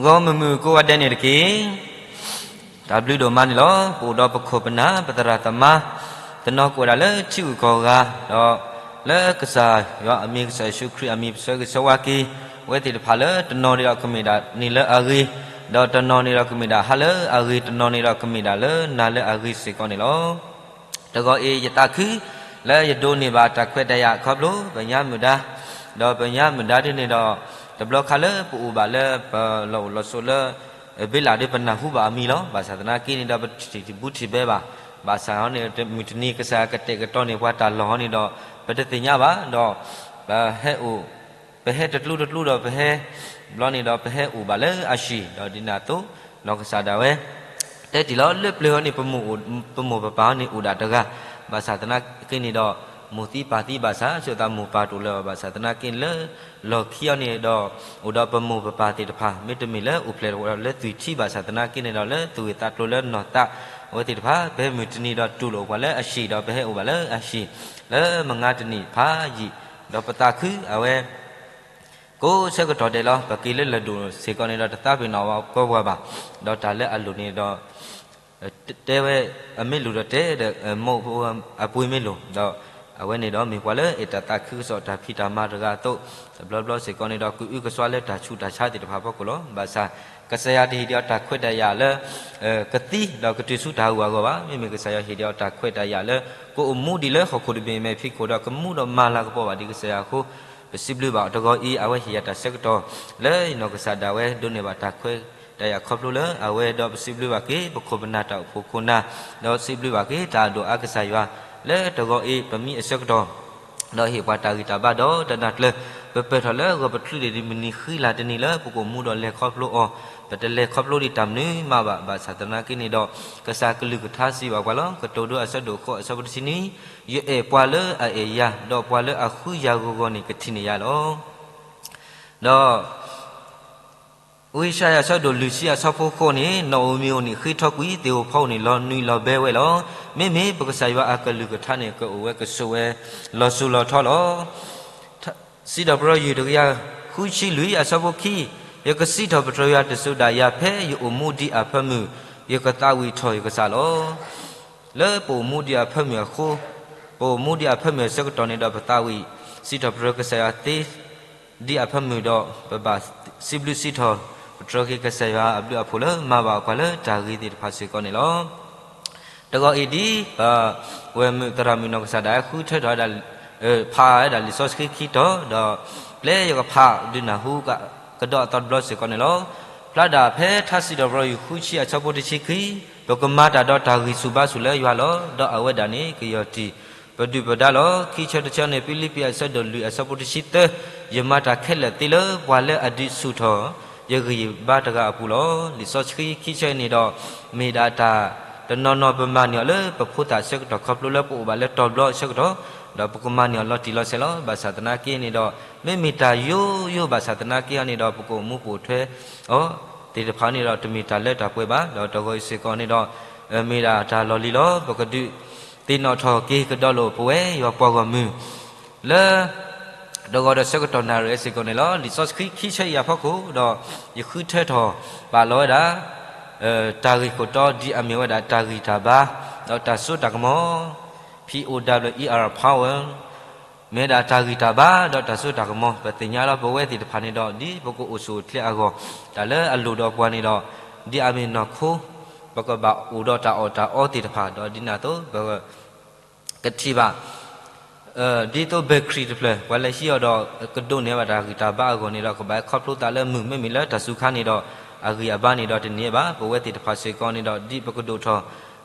ဂီၢ်မုၢ်မုၢ်ကိးဂၤဒဲးန့ၣ်တက့ၢ်. တၢ်ဘျုးဒိၣ်မးန့ၣ်လီၤ. ပအိၣ်ဒီးပခိၣ်ပနၢ်ပသရၣ်သမါ တနီၤကအိၣ်ဝဲဒၣ်လၢထံဂုၤကီၢ်ဂၤ ဒီးလၢကစၢ်ယွၤအမံၤ ကစၢ်ယ့ၣ်ၡူးခရံာ်အမံၤ ပဆၢဂ့ၤဆၢဝါက့ၤ အဝဲသ့ၣ်တဖၣ်လၢတနီၤန့ၣ်ဒီးကမ့ၢ်ဒၣ်နံၤလၢအဂ့ၤ, ဒီးတနီၤန့ၣ်ဒီးကမ့ၢ်ဒၣ်ဟါလၢအဂ့ၤ, တနီၤန့ၣ်ဒီးကမ့ၢ်ဒၣ်လၢနၤလၢအဂ့ၤစ့ၢ်ကီးန့ၣ်လီၤ. တဂီၤအံၤ ယသးခု လၢယဒိးန့ၢ်ဘၣ်တၢ်ခွဲးတၢ်ယာ်ခီဖျိ ပညါမုၢ်ဒါ, ဒီးပညါမုၢ်ဒါဒ်န့ၣ်ဒီး တဘျီခါလၢပအိၣ်ဘၣ်လၢပလီၢ်အိၣ်လီၢ်ဆိးလၢ ဘ့လးဒီးပနၢ်ဟူဘၣ်အမံၤလီၤ. ဘၣ်ဆၣ်သနာ်က့န့ၣ်ဒီး ပထံၣ်တဘူးထံၣ်ဘဲဘၣ်. ဘၣ်ဆၣ်န့ၣ် မုၢ်တနံၤကစၢ်ယွၤကတဲာ်ကတီၤန့ၢ်ပှၤတၢ်လီၢ်ဟီန့ၣ်ဒီး ပတသ့ၣ်ညါဘၣ်. ဒီးပဟဲအိၣ် ပဟဲတကျိတကျိဒီးပဟဲ ဘျီန့ၣ်ဒီးပဟဲအိၣ်ဘၣ်လၢအဟံၣ် ဒီးဒ်န့ၣ်အသိး နီၢ်ကစၢ်ဒၣ်ဝဲ တဲတ့ၢ်လီၤ လၢပျၢၤဟီန့ၣ် ပမိၢ်ပပၢ်ဟီန့ၣ်အိၣ်ဒၣ်တဂၤ, ဘၣ်ဆၣ်သနာ်က့န့ၣ်ဒီး မိၢ်သံပၢ်သံဘၣ်ဆၣ် ဆိသးမိၢ်ပၢ်တအိၣ်လၢၤဘၣ်. ဘၣ်ဆၣ်သနာ်က့လၢ လီၢ်ခံအီၤန့ၣ်ဒီး အိၣ်ဒီးပမိၢ်ပပၢ်သ့ၣ်တဖၣ် မ့တမ့ၢ်လၢအိၣ်ဖျဲၣ်လၢသွံၣ်ထံဘၣ်ဆၣ်သနာ်က့န့ၣ်ဒီး လၢသူၣ်ဂ့ၢ်သးကျိၤလၢနီၢ်သး အဝဲသ့ၣ်တဖၣ် ပဟဲမုၢ်တနံၤဒီးတူၢ်လိာ်ပှၤလၢအဟံၣ် ဒီးပဟဲအိၣ်ဘၣ်လၢအဟံၣ် လၢမုၢ်နံၤတနံၤဖးယံာ် ဒီးပသးခုအဝဲ ကိးဆၢကတီၢ်ဒဲးလီၤ. ပက့ၤလၢလၢၢ်ဒိၣ်စ့ၢ်ကီးန့ၣ်ဒီး တသးပ့ၤနီၣ်ပှၤဘၣ်. ဒီးတၢ်လၢအလိၣ်န့ၣ်ဒီး တဲဝဲ အမ့ၢ်လိၣ်ဒီးတဲဒီး မိၢ်အပှ့ၤမ့ၢ်လိၣ်ဒီး အဝဲန့ၣ်ဒီးမ့ၢ်ပှၤလၢအဲၣ်တၢ်သးခုကစီၣ်တၢ်ဖံးတၢ်မၤတဂၤအသိး တဘျီဘျီစ့ၢ်ကီးန့ၣ်ဒီး ကအုကစွါလၢတၢ်ဆူးတၢ်ဆါသ့ၣ်တဖၣ်အဖီခိၣ်လီၤ. ဘၣ်ဆၣ် ကစၢ်ယွၤတဟ့ၣ်ဒံးအီၤတၢ်ခွဲးတၢ်ယာ်လၢ ကသံဒီးကတုၤဆူတၢ်ဟးဂူာ်အဂီၢ်ဘၣ်. မ့မ့ၢ်ကစၢ်ယွၤဟ့ၣ်ဒံးအီၤတၢ်ခွဲးတၢ်ယာ်လၢ ကအိၣ်မူဒံးလၢဟီၣ်ခိၣ်တဘ့ၣ်မဲာ်ဖံးခိၣ်ဒီး ကမူဒီးမၤလၤကပီၤဘၣ်ဒံးကစၢ်ယွၤအဃိ ပစံးဘျုးဘၣ်အီၤတဂီၤအံၤ အဝဲဟ့ၣ်ယၤတၢ်ဆၢကတီၢ် လၢနီၢ်ကစၢ်ဒၣ်ဝဲဒိးန့ၢ်ဘၣ်တၢ်ခွဲးတၢ်ယာ်ခီဖျိလၢအဝဲဒီး ပစံးဘျုးဘၣ်က့ၤ ပခိၣ်ပနၢ်တၢ်အိၣ်ဖှိၣ်ခိၣ်နၢ် ဒီးစံးဘျုးဘၣ်က့ၤတၢ်အဒိၣ်အါကစၢ်ယွၤ လၢတဂီၤအံၤ ပမံအဆၢကတီၢ် ဒီးဟ့ၣ်ပှၤတၢ်ဂံၢ်တၢ်ဘါဒီးတနၤကျၢၤ ပပၢၢ်ထီၣ်လၢဂီၤပချုးဒ့ၣ်ဒံးမုၢ်နံၤဃံလၤတနံၤလၢ ပကအိၣ်မူဒီးလဲၤခီဖျိအီၤ, ပတလဲၤခီဖျိဒံးတၢ်မနုၤမးဘၣ်. ဘၣ်ဆၣ်သနာ်က့န့ၣ်ဒီး ကစၢ်ကလုၢ်ကထါစံးဘၣ်ပှၤလီၤ. ကတိၤဒိအဆၢဒိၣ်ဃိးအဆၢဖိတဆံနွံ, ယအဲၣ်ပှၤလၢအအဲၣ်ယၤ, ဒီးပှၤလၢအဃုယၤဂီၤဂီၤန့ၣ် ကထံၣ်န့ၢ်ယၤလီၤ. ဒီး ဝံယၡါယၤအဆၢဒိၣ်လွံၢ်ဆံအဆၢဖိဃိးန့ၣ်, နီၣ်ဧိၤမံၤဧိၤန့ၣ်ဃ့ထီကွံာ်, သ့ၣ်ဧိၤဖီဧိၤန့ၣ်လီၤနွံလီၤဘဲဝဲလီၤ. မ့မ့ၢ်ပကစၢ်ယွၤအကလုၢ်ကထါန့ၣ် ကအိၣ်ဝဲကဆိးဝဲလီၤစိၤလီၤထီလီၤ. စံးထီၣ်ပတြၢၤယုၢ်တကယၤဃုဆံလွံၢ်အဆၢဖိခံ, ယကစံးထီၣ်ပတြၢၤယွၤတစိၤဒၣ်ယၤ ဖဲယအိၣ်မူဒံးအဖၢမုၢ်, ယကသးဝံၣ်ထီၣ်ယကစၢ်လီၤ. လၢပအိၣ်မူဒံးအဖၢမုၢ်အဃိ, ပအိၣ်မူဒံးအဖၢမုၢ်အဆၢကတီၢ်န့ၣ်ဒီး ပသးဝံၣ် စံးထီၣ်ပတြၢၤကစၢ်ယွၤသ့ ဒံးအဖၢမုၢ်ဒီး ပဘၣ်စံးဘျုးစံးထီၣ်ပတြၢၤက့ၤကစၢ်ယွၤအဘျုးအဖှိၣ်လၢမၤဘၣ်ပှၤလၢတၢ်ဂ့ၤသ့ၣ်တဖၣ်စ့ၢ်ကီးန့ၣ်လီၤ. တဂီၤအံၤဒ် ပဝဲၢ်မုၣ်သရၣ်မုၣ်နီၢ်ကစၢ်ဒၣ်ဃုထၢထီၣ်ဝဲဒၣ် ဖးဝဲဒၣ်လံာ်စီဆှံခံတီၤဒီး ပျဲယကဖးဒုးနၢ်ဟူကဒီးအသီတဘျီစ့ၢ်ကီးန့ၣ်လီၤ. ဖျါဒၣ်ဖဲထါစံးထီၣ်ပတြၢၤယုၢ်ဃုဆံအဆၢဖိတဆံခံ, ပကမၤတၢ်ဒီးတၢ်ဂံၢ်ဆူၣ်ဘါဆူၣ်လၢယွၤလီၤ. ဒီးအဝဲဒၣ်န့ၣ်ကယီၢ်တံၢ်ပဒုၣ်ပဒါလီၤ. ခံဆၢတဆၢန့ၣ် ဖံလံးပံးအဆၢဒိၣ်လွံၢ်အဆၢဖိတဆံသၢ, ယမၤတၢ်ခဲလၢာ်သ့လၢပှၤလၢအဒုးဆူၣ်ထီၣ်ယဂံၢ်ယဘါတဂၤအပူၤလီၤ. လံာ်စီဆှံခံဆၢအံၤန့ၣ်ဒီး မ့ၢ်ဒၣ်တၢ်တနီၤနီၤပမၤန့ၢ်အီၤလၢပဖိသၣ်အဆၢကတီၢ်ခီဖျိလၢပအိၣ်ဘၣ်လၢတီၤဘျီအဆၢကတီၢ်, ဒီးပကမၤန့ၢ်အီၤလီၤတံၢ်လီၤဆဲးလီၤ. ဘၣ်ဆၣ်သနာ်က့န့ၣ်ဒီး မ့မ့ၢ်တၢ်ယိယိဘၣ်ဆၣ်သနာ်က့အီၤန့ၣ်ဒီး ပကအိၣ်မူပအိၣ်ထွဲအီၤသ့ၣ်တဖၣ်န့ၣ်ဒီး တမ့ၢ်တၢ်လၢတၢ်ပှဲၤဘၣ်. ဒီးတဂီၤအံၤစ့ၢ်ကီးန့ၣ်ဒီး မ့ၢ်ဒၣ်တၢ်လီၢ်လံၤလီၤ. ပကဒုးသ့ၣ်နီၣ်ထီၣ်က့ၤကဒီးလိာ်ပဝဲယွၤပှၤဂီၢ်မုၢ် လၢ တဂီၤဒီးဆၢကတီၢ်နၣ်ရံၣ်စ့ၢ်ကီးန့ၣ်လီၤ. လံာ်စီဆှံခံဆၢအံၤအဖီခိၣ်ဒီး ယဃုထၢထီၣ်ပာ်လီၤဝဲဒၣ် တၢ်ဂ့ၢ်ခိၣ်တီဒ်အမ့ၢ်ဝဲဒၣ်တၢ်ဂံၢ်တၢ်ဘါ ဒီးတၢ်စိတၢ်ကမီၤ P O W E R power မ့ၢ်ဝဲဒၣ်တၢ်ဂံၢ်တၢ်ဘါဒီးတၢ်စိတၢ်ကမီၤ. ပသ့ၣ်ညါလီၤပဝဲသ့ၣ်တဖၣ်န့ၣ်ဒီး ဒ်ပကအိၣ်ဆူၣ်အိၣ်ချ့အဂီၢ် တၢ်လၢအလိၣ်ဒီးပှၤန့ၣ်ဒီး ဒ်အမ့ၢ်နီၢ်ခိ ပကဘၣ်အိၣ်ဒီးတၢ်အီၣ်တၢ်အီသ့ၣ်တဖၣ် ဒီးဒ်န့ၣ်အသိး ပ ကထံၣ်ဘၣ် ဒ်သိး battery တဖျၢၣ် ပှၤလၢဟံးအီၤဒီး ကဒိးန့ၢ်ဘၣ်တၢ်ဂံၢ်တၢ်ဘါအဂီၢ်န့ၣ်ဒီး ကဘၣ်ခီဖျိသးလၢမုၢ် မ့မ့ၢ်လၢတၢ်စူၤခါန့ၣ်ဒီး အဂံၢ်အဘါန့ၣ်ဒီးတန့ၢ်ဘၣ်. ပဝဲသ့ၣ်တဖၣ်စ့ၢ်ကီးန့ၣ်ဒီး ဒ်ပကဒိၣ်ထီၣ်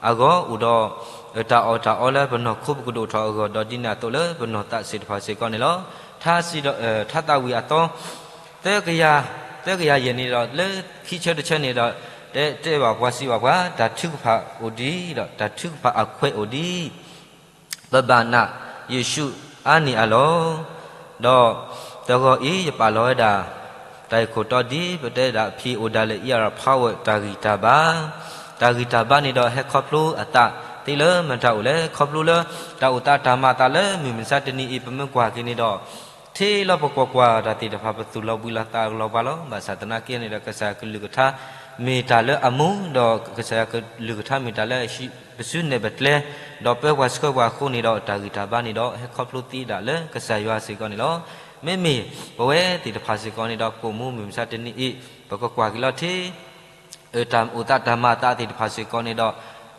အဂီၢ် အိၣ်ဒီး တၢ်အီၣ်တၢ်အီလၢပနီၢ်ခိပကဒိၣ်ထီၣ်အဂီၢ် ဒီးဒ်န့ၣ်အသိးလၢပနီၢ်သးစ့ၢ်တဖၣ်စ့ၢ်ကီးန့ၣ်လီၤ. ထါစံးဒီး ထါသးဝံၣ်အသီ သၢကယၤ သၢကယၤယဲၢ်န့ၣ်ဒီး လၢခံဆၢတဆၢန့ၣ်ဒီး တဲတဲဘၣ်ပှၤစံးဘၣ်ပှၤ တၢ်ထုကဖၣ်အိၣ်ဒံး ဒီးတၢ်ထုကဖၣ်အခွဲးအိၣ်ဒံး ပဘၣ်နာ်ယ့ၣ်ၡူးအါန့ၢ်အလီၢ်, ဒီးတဂီၤအံၤယပာ်လီၤဝဲဒၣ် တၢ်ဂ့ၢ်ခိၣ်တီဒ်ပတဲဒၣ် P O W E R power တၢ်ဂံၢ်တၢ်ဘါ, တၢ်ဂံၢ်တၢ်ဘါန့ၣ်ဒီး ဟဲခီဖျိအသးသ့လၢမတၤအိၣ်လဲၣ်. ခီဖျိလၢတၢ်အိၣ်သးတၢ်မၤအသးလၢမုၢ်မဆါတနံၤအံၤ ပမ့ၢ်ကွၢ်က့ၤန့ၣ်ဒီး ထံလီၤပကွၢ်ကွၢ်တၢ်သ့ၣ်တဖၣ် ပသူၣ်လီၤဘှံးလီၤသးကလီၤပှၤလီၤ. ဘၣ်ဆၣ်သနာ်က့န့ၣ်ဒီး ကစၢ်ကလုၢ်ကထါမ့ၢ်တၢ်လၢအမူ, ဒီးကစၢ်ကလုၢ်ကထါမ့ၢ်တၢ်လၢအဟံး ပစုနဲၣ်ပကျဲ, ဒီးပၢပှၤဆှၢပှၤအဃိန့ၣ်ဒီး တၢ်ဂံၢ်တၢ်ဘါန့ၣ်ဒီး ဟဲခီဖျိသ့ဒၣ်လၢကစၢ်ယွၤစ့ၢ်ကီးန့ၣ်လီၤ. မ့မ့ၢ်ပဝဲသ့ၣ်တဖၣ်စ့ၢ်ကီးန့ၣ်ဒီး ပအိၣ်မူမုၢ်မဆါတနံၤအံၤ ပကကွၢ်က့ၤလီၤထံ တၢ်အိၣ်သးတၢ်မၤအသးသ့ၣ်တဖၣ်စ့ၢ်ကီးန့ၣ်ဒီး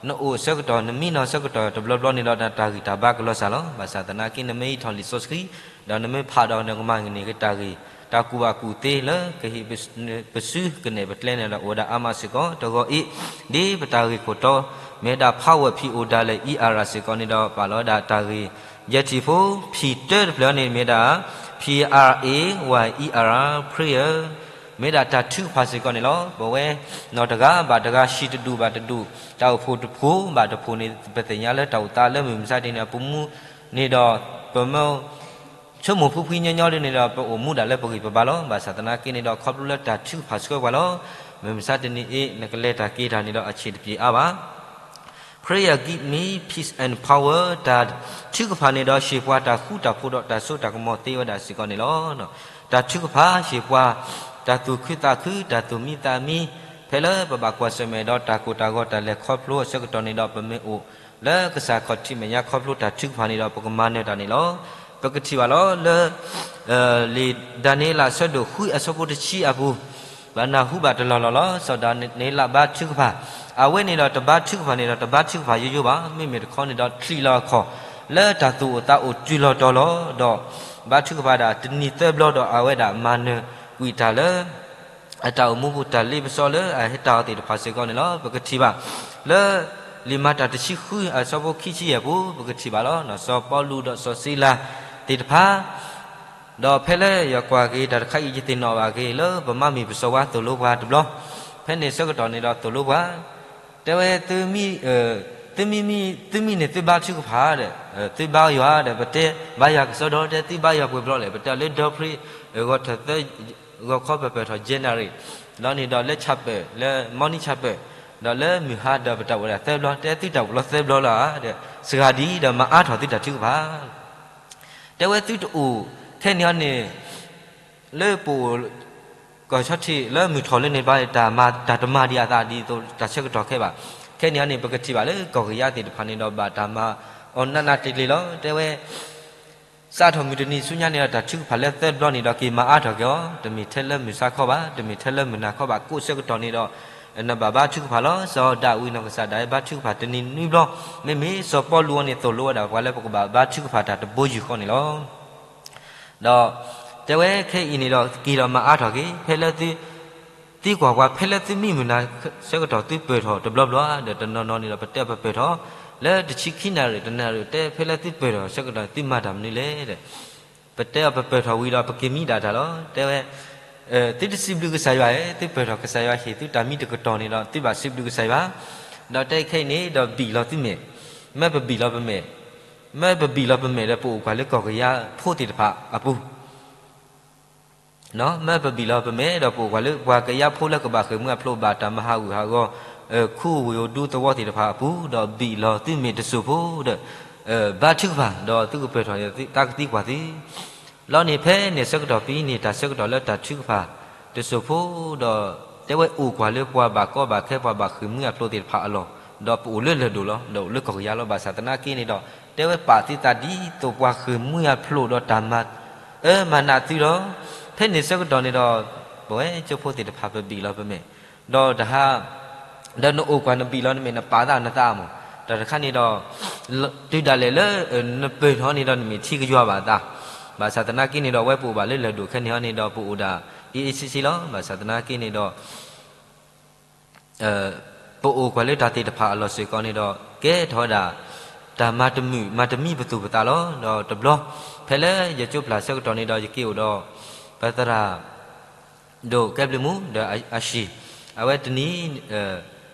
နအိၣ်ဆၢကတီၢ် နမံနီၤဆၢကတီၢ်တဘျီဘျီန့ၣ်ဒီး နတၢ်ဂံၢ်တၢ်ဘါကလီၤစၢ်လီၤ. ဘၣ်ဆၣ်သနာ်က့ နမ့ၢ်ဟံးထီၣ်လံာ်စီဆှံ ဒီးနမ့ၢ်ဖးဒီးနကမၤန့ၢ်က့ၤတၢ်ဂ့ၢ် တၢ်ကူၣ်ဘၣ်ကူၣ်သ့လၢကဟ့ၣ်ပစုကနဲၣ်ပကျဲန့ၣ်ဒီး အိၣ်ဝဲဒၣ်အါမးစ့ၢ်ကီး. တဂီၤအံၤ ဒ်ပတၢ်ဂ့ၢ်ခိၣ်တီ မ့ၢ်ဝဲဒၣ် power ဖံးအိၣ်ဒၣ်လဲာ် E R စ့ၢ်ကီးန့ၣ်ဒီး ပာ်လီၤဝဲဒၣ်တၢ်ဂ့ၢ် ယဲၢ်ထံၣ်ဖိ ဖံးတၢတဖျၢၣ်န့ၣ် မ့ၢ်ဝဲဒၣ် P R A Y E R, prayer မ့ၢ်ဒၣ်တၢ်ထုကဖၣ်စ့ၢ်ကီးန့ၣ်လီၤ. ပဝဲနီၢ်တဂၤဘၣ်တဂၤ ဟံၣ်တဒူၣ်ဘၣ်တဒူၣ် တၢ်အိၣ်ဖှိၣ်တဖှိၣ်ဘၣ်တဖှိၣ်န့ၣ် ပသ့ၣ်ညါလၢတၢ်အိၣ်သးလၢမုၢ်မဆါတနံၤအပူၤမူန့ၣ်ဒီး ပမ့ၢ် ဆိကမိၣ်ဖှံဖှံညီညီဒ်န့ၣ်ဒီး ပအိၣ်မူဒၣ်လၢပဂံၢ်ပဘါလီၤ. ဘၣ်ဆၣ်သနာ်က့န့ၣ်ဒီး ခီဖျိလၢတၢ်ထုကဖၣ်ဆှၢပှၤလီၤ. မုၢ်မဆါတနံၤအံၤ နကလဲၤတၢ်က့ၤတၢ်န့ၣ်ဒီး အဆံးတပျ့ၤအါဘၣ်. Prayer give me peace and power, တၢ်ထုကဖၣ်န့ၣ်ဒီး ဟ့ၣ်ပှၤတၢ်ဃူတၢ်ဖိးဒီးတၢ်စိတၢ်ကမီၤသ့ဝဲဒၣ်စ့ၢ်ကီးန့ၣ်လီၤ. တၢ်ထုကဖၣ်ဟ့ၣ်ပှၤ တၢ်သူၣ်ခုသးခု တၢ်သူၣ်မံသးမံ, ဖဲလၢပဘၣ်ကွၢ်ဆၢၣ်မဲာ်ဒီးတၢ်ကိၢ်တၢ်ဂီၤတၢ်လဲၤခီဖျိအဆၢကတီၢ်န့ၣ်ဒီး ပမ့ၢ်အိၣ်လၢကစၢ်ခီၣ်ထံးမဲာ်ညါခီဖျိတၢ်ထုကဖၣ်န့ၣ်ဒီး ပကမၤနၢၤတၢ်န့ၣ်လီၤ. ပကထံၣ်ဘၣ်လီၤလၢ လံာ်ဒၤနံးယ့လးအဆၢဒိၣ်ဃုအဆၢဖိတဆံအပူၤ, ဘၣ်နၢ်ဟူဘၣ်တလီၢ်လီၢ်လီၤ. စီၤဒၤနံးယ့လးဘါထုကဖၣ်, အဝဲန့ၣ်ဒီးတဘါထုကဖၣ်န့ၣ်ဒီး တဘါထုကဖၣ်ယိယိဘၣ်. မ့မ့ၢ်တခီန့ၣ်ဒီး ချံးလီၤအခီၣ် လၢတၢ်သူၣ်အိၣ်သးအိၣ်တုၤလီၤတီၤလီၤဒီး ဘါထုကဖၣ်ဒၣ်တနံၤသၢဘျီဒီး အဝဲဒၣ်မၤနၢၤကွံာ်တၢ်လၢ အတၢ်အိၣ်မူပူၤတၢ်လ့ပစီလၢအဟဲတၢ်အီၤသ့ၣ်တဖၣ်စ့ၢ်ကီးန့ၣ်လီၤ. ပကထံၣ်ဘၣ်လၢ လံာ်မၤတၢ်တဆံဃုအဆၢဖိခံဆံယဲၢ်ပူၤ ပကထံၣ်ဘၣ်လီၤ. စီၤပီလူးဒီးစီၤစံလၤသ့ၣ်တဖၣ် ဒီးဖဲလၢယကွၢ်က့ၤတၢ်တခါအံၤ ယသ့ၣ်နီၣ်ဘၣ်က့ၤလၢပမၤမုၢ်ပစီၤဝါသိၣ်လိပှၤတဘျီ, ဖဲန့ၣ်ဆၢကတီၢ်န့ၣ်ဒီးသိၣ်လိပှၤ, တဲဝဲ သုမ့ၢ် သုမ့ၢ်န့ၣ်သုဘါထုကဖၣ်ဒီး သုဘါယွၤဒီး ပတဲဘါယွၤကစီဒီ တဲသုဘါယွၤပှဲၤဘျီလဲၣ်, ပတဲလၢဒီဖျ့ ဂီၤထၢၣ်သၢ ဂီၤခီပၢၢ်ပၢၢ်ထီၣ် January လီၤန့ၣ်ဒီးလၢ chapel လၢ morning chapel ဒီးလၢမုၢ်ဟါဒီးပတၢ်အိၣ်ဝဲဒၣ်သၢဘျီ, တဲသုတၢ်အိၣ်လီၤသၢဘျီလီၤဧါဒီး စှၤဒ်ဒီးမၤအါထီၣ်သုတၢ်ထုကဖၣ် တဲဝဲသုတအိၣ်ခဲန့ၣ်အီၤန့ၣ် လၢပအိၣ် ကီၢ်ဆီထံးလၢမုၢ်ထီၣ်လၢန့ၣ်ဘၣ် တၢ်မၤတၢ်တမၤဒံးအသးဒ်သိးတၢ်ဆၢကတီၢ်ခဲဘၣ်. ခဲန့ၣ်အီၤန့ၣ် ပကထံၣ်ဘၣ်လၢကီၢ်ကယၤသ့ၣ်တဖၣ်န့ၣ်ဒီး ဘၣ်တၢ်မၤအီၤနးနးကျ့ကျ့လီၤ. တဲဝဲ စးထီၣ်မုၢ်တနံၤဆူညါန့ၣ်ဒီး တၢ်ထုကဖၣ်လၢသၢဘျီန့ၣ်ဒီး က့ၤမၤအါထီၣ်က့ၤအီၤ, တမ့ၢ်ထဲလၢမုၢ်ဆါခီဘၣ်, တမ့ၢ်ထဲလၢမုၢ်နၤခီဘၣ်, ကိးဆၢကတီၢ်န့ၣ်ဒီး နဘၣ်ဘါထုကဖၣ်လီၤ. စီၤဒၤဝံးနီၢ်ကစၢ်ဒၣ်ဝဲဘါထုကဖၣ်တနံၤနွံဘျီ, မ့မ့ၢ်စီၤပီလူးအီၤန့ၣ် သိၣ်လိဝဲဒၣ်ပှၤလၢပကဘၣ်ဘါထုကဖၣ်တၢ်တဘိယူၢ်ဃီန့ၣ်လီၤ. ဒီးတဲဝဲခဲအံၤန့ၣ်ဒီး က့ၤဒီးမၤအါထီၣ်က့ၤ, ဖဲလၢသု သံကွၢ်ပှၤ ဖဲလၢသုမံမုၢ်နၤဆၢကတီၢ်သုပၢၢ်ထီၣ်တဘျီဘျီဧါ, ဒီးတနီၤနီၤန့ၣ်ဒီး ပတဲပပၢၢ်ထီၣ် လၢတဆံခံနၣ်ရံၣ်တနၣ်ရံၣ်, တဲဖဲလၢသုပၢၢ်ထီၣ်ဆၢကတီၢ်သုမၤတၢ်မနုၤလဲၣ်ဒီး ပတဲအီၤပပၢၢ်ထီၣ်ဝံၤဒီးပက့ၤမံဒၣ်တၢ်လီၤ. တဲဝဲ သုတစံးဘျုးကစၢ်ယွၤဧါ, သုပၢၢ်ထီၣ်ကစၢ်ယွၤဟ့ၣ်သုတၢ်မံတကတီၢ်န့ၣ်ဒီး သုဘၣ်စံးဘျုးကစၢ်ယွၤ, ဒီးတဲခဲအံၤန့ၣ်ဒီးဘံၣ်လီၤသုမဲာ်, မၢပဘံၣ်လီၤပမဲာ်, မၢပဘံၣ်လီၤပမဲာ်ဒီးပအိၣ်ကွၢ်လၢကီၢ်ကယၤဖိသ့ၣ်တဖၣ်အပူၤ မၢပဘံၣ်လီၤပမဲာ်ဒီးပအိၣ်ကွၢ်လၢပှၤကယၤဖိလၢကဘၣ်ဃ့ၢ်မှံဟးဖျိးဘၣ်တၢ်မၤဟးဂူာ်ဟးဂီၤ ခူဝ့ၢ်အိၣ်ဒူသဝီသ့ၣ်တဖၣ်အပူၤ, ဒီးဘံၣ်လီၤသုမဲာ်တစိၢ်ဖိဒီး ဘါထုကဖၣ် ဒီးသုကပၢၢ်ထီၣ်န့ၣ် သးကသံကွၢ်သု လီၤန့ၣ်ဖဲန့ၣ်ဆၢကတီၢ်ဖဲန့ၣ် တၢ်ဆၢကတီၢ်လၢတၢ်ထုကဖၣ်တစိၢ်ဖိဒီး တဲဝဲအိၣ်ကွၢ်လၢပှၤဘၣ်ကီဘၣ်ခဲပှၤဘၣ်ဃ့ၢ်မှံဟးဖျိးသ့ၣ်တဖၣ်အလီၢ်, ဒီးပအိၣ်လၢလၢၢ်ဒိၣ်လီၤ, ဒီးအိၣ်လၢကီၢ်ကယၤလီၤ. ဘၣ်ဆၣ်သနာ်က့န့ၣ်ဒီး တဲဝဲပာ်သုသးဒ်သိးပှၤဃ့ၢ်မှံဟးဖျိးဒီးတၢ်မၤ အၢမၤနးသုလီၤ. ဖဲန့ၣ်ဆၢကတီၢ်န့ၣ်ဒီး ပဝဲကၠိဖိသ့ၣ်တဖၣ်ပဘံၣ်လီၤပမဲာ်, ဒီးတဟါ ဒီးနအိၣ်ကွၢ်နဘံၣ်လီၤနမဲာ် နပာ်သးနသးမး, တၢ်တခါန့ၣ်ဒီး တုၤဒၣ်လဲာ်လၢ နပၢၢ်ထီၣ်န့ၣ်ဒီးနမ့ၢ်ထံကယွၤဘၣ်အသး, ဘၣ်ဆၣ်သနာ်က့န့ၣ်ဒီး အဝဲပအိၣ်ဘၣ်လၢလၢၢ်ဒိၣ်ခဲန့ၣ်အီၤန့ၣ်ဒီး ပအိၣ်ဒၣ်အ့ၣ်အ့ၣ်ဆ့ဆ့လီၤ. ဘၣ်ဆၣ်သနာ်က့န့ၣ်ဒီး ပအိၣ်ကွၢ်လၢတၢ်သ့ၣ်တဖၣ်အလီၢ်စ့ၢ်ကီးန့ၣ်ဒီး ကဲထီၣ်ဝဲဒၣ် တၢ်မၤတမုာ်မၤတမံပသူၣ်ပသးလီၤ. ဒီးတဘျီ ဖဲလၢယကၠိပျၢ်ဆၢကတီၢ်န့ၣ်ဒီး ယက့ၤအိၣ်ဒီး ပသရၣ် ဒိၣ်ကဲဘျုးမူ ဒီးအရၤ, အဝဲတနံၤ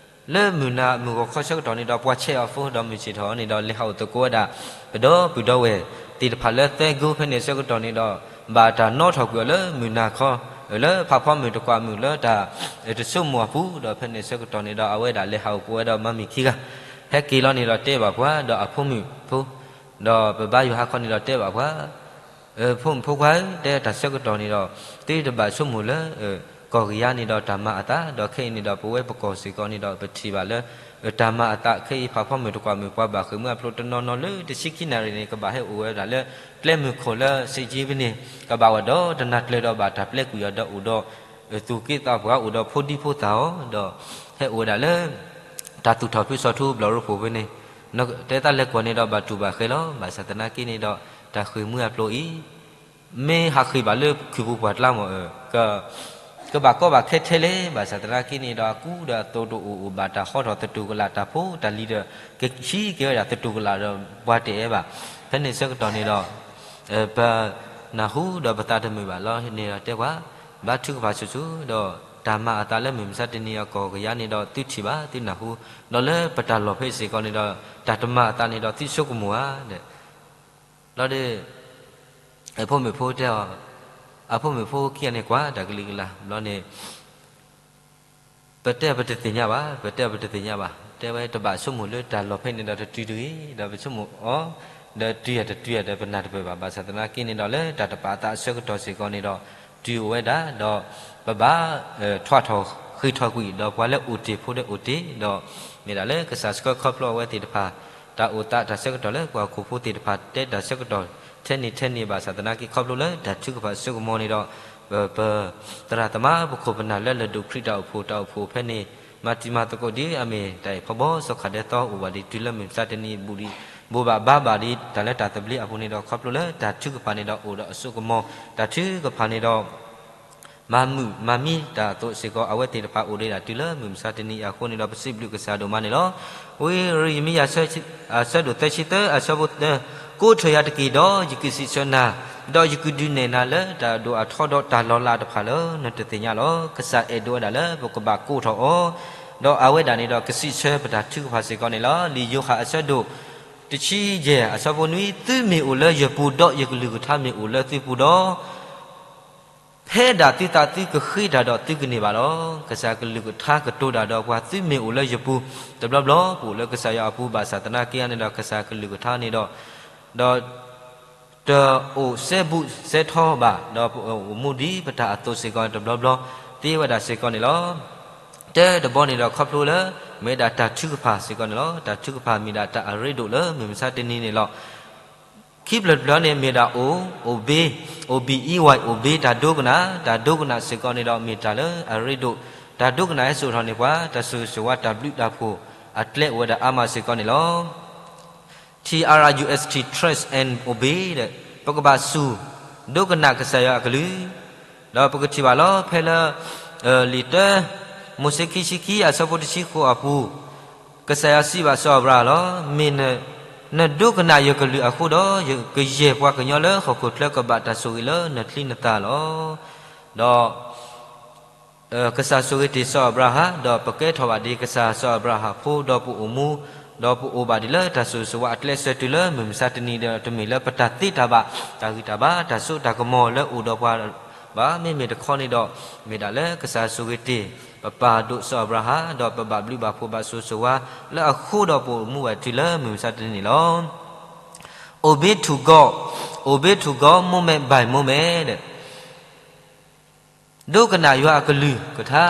လၢမုၢ်နၤမုၢ်ဂီၤခီဆၢကတီၢ်န့ၣ်ဒီး ပှၤဆဲးအီၤဖိ ဒီးမုၢ်ဆ့ၣ်ထီၣ်န့ၣ်ဒီး လဲၤဟးအိၣ်သကိးဝဲဒၣ် ပဒီပုၢ်ဒီဝဲၢ်သ့ၣ်တဖၣ်လၢသၢဂိၢ်ဖဲန့ၣ်ဆၢကတီၢ်န့ၣ်ဒီး ဘၣ်တၢ်နီထီၣ်ကွံာ်အီၤလၢမုၢ်နၤခီ လၢဖးဖီမုၢ်တကွၢ်မုၢ်လၢတၢ်တဆိကမိၣ်အပူၤ ဒီးဖဲန့ၣ်ဆၢကတီၢ်န့ၣ်ဒီး အဝဲဒၣ်လဲၤဟးအိၣ်က့ၤဝဲဒီးမၤမုၢ်ခံဂၤ ဟဲက့ၤလီၤန့ၣ်ဒီးတဲဘၣ်ပှၤ ဒီးအဖိမုၣ်ဖိ ဒီးပဘါယွၤဟါခီန့ၣ်ဒီးတဲဘၣ်ပှၤ ဖိမုၣ်ဖိခွါဧၢ, တဲတၢ်ဆၢကတီၢ်န့ၣ်ဒီး သုတဘၣ်ဆိကမိၣ်လၢ ကီၢ်ကယၤန့ၣ်ဒီးတၢ်မၤအသး, ဒီးခဲအံၤန့ၣ်ဒီး ပဝဲပကီၢ်စ့ၢ်ကီးန့ၣ်ဒီး ပထံၣ်ဘၣ်လၢ တၢ်မၤအသး ခဲအံၤဖးဖီမုၢ်တကွၢ်မုၢ် ပှၤဘၣ်ဃ့ၢ်မှံဟးဖျိးတနီၤနီၤလၢတဆံခံနၣ်ရံၣ်န့ၣ် ကဘၣ်ဟဲအိၣ်ဝဲဒၣ်လၢ ကျဲမုၢ်ခိၣ်လၢ စ့ၣ်ကၠ့ပူၤန့ၣ် ကဘၣ်အိၣ်ဒီးတနၤကျၢၤဒီးဘၣ်တၢ်ပျဲကွံာ်အီၤဒီးအိၣ်ဒီး သူၣ်က့သးပှၢ် အိၣ်ဒီးဖိဒံဖိသၣ်အီၤဒီး ဟဲအိၣ်ဝဲဒၣ်လၢ တၢ်သူၣ်ထီၣ်ဖုစီၤထူဘျီၣ်ရိဖှိၣ်ဖဲန့ၣ် တဲသးလဲၤကွၢ်န့ၣ်ဒီးဘၣ်တူၢ်ဘၣ်ဃဲလီၤ. ဘၣ်ဆၣ်သနာ်က့န့ၣ်ဒီး တၢ်ဃ့ၢ်မှံဟးဖျိးအံၤ မ့ၢ်ဟးဃ့ၢ်ဘၣ်လၢခုၣ်ပူၤပှၢ်ကျါမ့ၢ်ဧါ, ကဘၣ်ကီဘၣ်ခဲထဲလဲၣ်. ဘၣ်ဆၣ်သနာ်က့န့ၣ်ဒီး အကူဒီးအသိးတအိၣ်အိၣ်ဘၣ် တၢ်ဟီထီၣ်သတူၢ်ကလာ် တၢ်ဖိတၢ်လံၤဒီး ကဟံးက့ၤဝဲဒၣ်သတူၢ်ကလာ်ဒီး ပှၤတအဲၣ်ဘၣ်. ဖဲန့ၣ်ဆၢကတီၢ်န့ၣ်ဒီး ပနၢ်ဟူဒီးပသးတမုာ်ဘၣ်လီၤန့ၣ်ဒီးတဲပှၤ ဘါထုကဖၣ်ဆူၣ်ဆူၣ်ဒီး တၢ်မၤအသးလၢမုၢ်မဆါတနံၤအကီၢ်ကယၤန့ၣ်ဒီး သုထံၣ်ဘၣ်သုနၢ်ဟူ, ဒီးလၢပတၢ်လီၢ်ဖဲအံၤစ့ၢ်ကီးန့ၣ်ဒီး တၢ်တမၤအသးန့ၣ်ဒီးသုဆိကမိၣ်ဧါဒီး လီၤဒီး အဖိမုၣ်ဖိတဲအီၤ, အဖိမုၣ်ဖိခံဂၤန့ၣ်ကွၢ်တၢ်ကလံၤကလၤဘျီန့ၣ် ပတဲအီၤပတသ့ၣ်ညါဘၣ်, ပတဲအီၤပတသ့ၣ်ညါဘၣ်, တဲဝဲတဘၣ်ဆိကမိၣ်လၢတၢ်လီၢ်ဖဲန့ၣ်ဒီးတတုၤတဂ့ၤ, ဒီးပဆိကမိၣ်အီၤ ဒီးတုၤယၤတတုၤယၤဒီးပနၢ်တပၢၢ်ဘၣ်. ဘၣ်ဆၣ်သနာ်က့န့ၣ်ဒီးလၢတၢ်တပာ်အသးအဆၢကတီၢ်စ့ၢ်ကီးန့ၣ်ဒီး တုၤအိၣ်ဝဲဒၣ်ဒီး ပဘၣ် ထွးထီၣ်ဃ့ၢ်ထီၣ်ကွံာ် ဒီးပှၤလၢအိၣ်တ့ၢ်ဖိဒီးအိၣ်တ့ၢ်ဒီး မ့ၢ်ဒၣ်လၢကစၢ်ဆှၢခီဖျိအဝဲသ့ၣ်တဖၣ် တၢ်အိၣ်သးတၢ်ဆၢကတီၢ်လၢပှၤဟီၣ်ခိၣ်ဖိသ့ၣ်တဖၣ် တဲတၢ်ဆၢကတီၢ်ထဲန့ၣ်ထဲန့ၣ် ဘၣ်ဆၣ်သနာ်က့ခီဖျိလၢတၢ်ထုကဖၣ်အစိကမီၤန့ၣ်ဒီး ပ ပသရၣ်သမါပခိၣ်ပနၢ်လၢလၢၢ်ဒိၣ်ခရံာ်တၢ်အိၣ်ဖှိၣ် တၢ်အိၣ်ဖှိၣ်ဖဲန့ၣ် မၤတံၤမၤသကိးဒ်အမ့ၢ်တၢ်အဲၣ်ဖီဘီ စီၤခးဒဲသီအိၣ်ဘၣ်ဒံးတုၤလၢမုၢ်မဆါတနံၤ ဘူးဒံး ဘိးဘၣ်ဘါဘၣ်ဒံးတၢ်လၢတၢ်သဘျ့အပူၤန့ၣ်ဒီး ခီဖျိလၢတၢ်ထုကဖၣ်န့ၣ်ဒီးအိၣ်ဒီးအစိကမီၤ တၢ်ထုကဖၣ်န့ၣ်ဒီး မၤမုာ်မၤမံတၢ်အသိးစ့ၢ်ကီး အဝဲသ့ၣ်တဖၣ်အိၣ်ဒံးဒၣ်တုၤလၢမုၢ်မဆါတနံၤအံၤအဃိန့ၣ်ဒီး ပစံးဘျုးကစၢ်ဒိၣ်မးန့ၣ်လီၤ. ဝံယံးရမံယၤ အဆၢဒိၣ်သၢဆံသၢ အဆၢဖိသၢ, ကိးထီၣ်ယၤတက့ၢ်ဒီး ယကစံးဆၢနၤ, ဒီးယကဒုးနဲၣ်နၤလၢတၢ်ဒိၣ်အထီဒီးတၢ်လီၤလးတဖၣ်လၢနတသ့ၣ်ညါလီၤ. ကစၢ်အဲၣ်ဒိးဝဲဒၣ်လၢပကဘၣ်ကိးထီၣ်အီၤ, ဒီးအဝဲဒၣ်န့ၣ်ဒီးကစံးဆၢပတၢ်ထုကဖၣ်စ့ၢ်ကီးန့ၣ်လီၤ. လံာ်ယိၤဟၣ်အဆၢဒိၣ် တဆံယဲၢ် အဆၢဖိနွံ, သုမ့ၢ်အိၣ်လၢယပူၤဒီးယကလုၢ်ကထါမ့ၢ်အိၣ်လၢသုပူၤဒီး ဖဲဒၣ်သုသးသုကဃ့တၢ်ဒီးသုကန့ၢ်ဘၣ်လီၤ. ကစၢ်ကလုၢ်ကထါကတိၤတၢ်ဒီးပှၤ သုမ့ၢ်အိၣ်လၢယပူၤ, တဘျီဘျီပအိၣ်လၢကစၢ်ယွၤအပူၤ ဘၣ်ဆၣ်သနာ်က့န့ၣ်ဒီး ကစၢ်ကလုၢ်ကထါန့ၣ်ဒီး ဒီး တအိၣ်စဲဘူးစဲထီဘၣ်, ဒီးပအိၣ်မူဒ်ပတၢ်အသိးစ့ၢ်ကီး တဘျီဘျီသ့ဝဲဒၣ်စ့ၢ်ကီးန့ၣ်လီၤ. တၢတဘီန့ၣ်ဒီးခီဖျိလၢ မ့ၢ်ဒၣ်တၢ်ထုကဖၣ်စ့ၢ်ကီးန့ၣ်လီၤ. တၢ်ထုကဖၣ်မ့ၢ်ဒၣ်တၢ်အရ့ဒိၣ်လၢမုၢ်မဆါတနံၤန့ၣ်လီၤ. ခံဖျၢၣ်တဖျၢၣ်န့ၣ်မ့ၢ်ဒၣ်အိၣ်, အိၣ်ဘ့, အိၣ်ဘံၣ်အံဝဲ အိၣ်ဘ့တၢ်ဒိကနၣ်, တၢ်ဒိကနၣ်စ့ၢ်ကီးန့ၣ်ဒီးမ့ၢ်တၢ်လၢအရ့ဒိၣ်, တၢ်ဒိကနၣ်ဟဲစိာ်ထီၣ်န့ၢ်ပှၤ တၢ်ဆိၣ်ဂ့ၤဆိၣ်ဝါတၢ်ဘျုးတၢ်ဖှိၣ်အကျဲအိၣ်ဝဲဒၣ်အါမးစ့ၢ်ကီးန့ၣ်လီၤ. T R U S T, trust and obey ဒီး ပကဘၣ်စူၢ် ဒိကနၣ်ကစၢ်ယွၤအကလုၢ်, ဒီးပကထံၣ်ဘၣ်လီၤ ဖဲလၢ လံာ်တၢ မိၤၡ့ခံဆံခံ အဆၢဖိတဆံဃိးအပူၤ, ကစၢ်ယွၤစံးဘၣ်စီၤအၤဘြၤဟၣ်လီၤ, မ့ၢ်န နဒိကနၣ်ယကလုၢ်အဃိဒီး ယကယဲၢ်ပှၤကညီလၢဟီၣ်ခိၣ်ချၢကဘၣ်တၢ်ဆိၣ်ဂ့ၤလၢနချံနသၣ်လီၤ. ဒီး ကစၢ်ဆိၣ်ဂ့ၤတ့ၢ်စီၤအၤဘြၤဟၣ် ဒီးပကဲထီၣ်ဘၣ်ဒံးကစၢ်စီၤအၤဘြၤဟၣ်ဖိ ဒီးပအိၣ်မူ ဒီးပအိၣ်ဘၣ်ဒံးလၢတၢ်ဆိၣ်ဂ့ၤဆိၣ်ဝါအကျဲစၢၤတုၤလၢမုၢ်မဆါတနံၤဒီး တမ့ၢ်လၢပတၢ်သ့တၢ်ဘၣ် တၢ်ဂံၢ်တၢ်ဘါ တၢ်စိတၢ်ကမီၤလၢအိၣ်ဒီးပှၤဘၣ်. မ့မ့ၢ်တခီန့ၣ်ဒီး မ့ၢ်ဒၣ်လၢကစၢ်ဆိၣ်ဂ့ၤတ့ၢ် ပပၢ်ဒိၣ်စီၤအၤဘြၤဟၣ် ဒီးပဘၣ်ဘျုးဘၣ်ဖှိၣ်ဘၣ်ဆိၣ်ဂ့ၤဆိၣ်ဝါ လၢအဃိဒီးပအိၣ်မူဝဲတုၤလၢမုၢ်မဆါတနံၤန့ၣ်လီၤ. Obey to God, obey to God moment by moment ဒီး ဒိကနၣ်ယွၤအကလုၢ်ကထါ,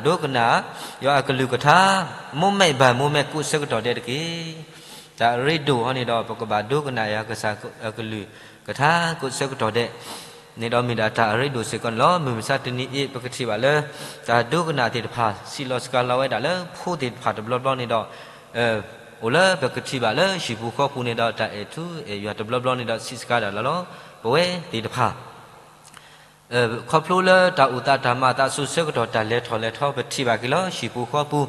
ဒိကနၣ်ယွၤအကလုၢ်ကထါ moment by moment ကိးဆၢကတီၢ်ဒဲးတက့ၢ်. တၢ်အရ့ဒိၣ်ဟီန့ၣ်ဒီး ပကဘၣ်ဒိကနၣ်ယွၤကစၢ်အကလုၢ်ကထါ ကိးဆၢကတီၢ်ဒဲးန့ၣ်ဒီး မ့ၢ်ဒၣ်တၢ်အရ့ဒိၣ်စ့ၢ်ကီးန့ၣ်လီၤ. မုၢ်မဆါတနံၤအံၤ ပကထံၣ်ဘၣ်လၢ တၢ်ဒိကနၣ်သ့ၣ်တဖၣ် စံးလီၤစှၤလီၤဝဲဒၣ်လၢဖိသ့ၣ်တဖၣ်တဘျီဘျီန့ၣ်ဒီး အိၣ်လၢပကထံၣ်ဘၣ်လၢဟံၣ်ပူၤဃီပူၤန့ၣ်ဒီး တၢ်အဲၣ်ထူအဲၣ်ယွၤတဘျီဘျီန့ၣ်ဒီး စံးစှၤဒၣ်လီၤလီၤ. ပဝဲသ့ၣ်တဖၣ် ခီဖျိလၢတၢ်အိၣ်သးတၢ်မၤအသးအစိၤဆၢကတီၢ် တၢ်လဲၤထီၣ်လဲၤထီ ပထံၣ်ဘၣ်က့ၤလီၤ ဟံၣ်ပူၤဃီပူၤ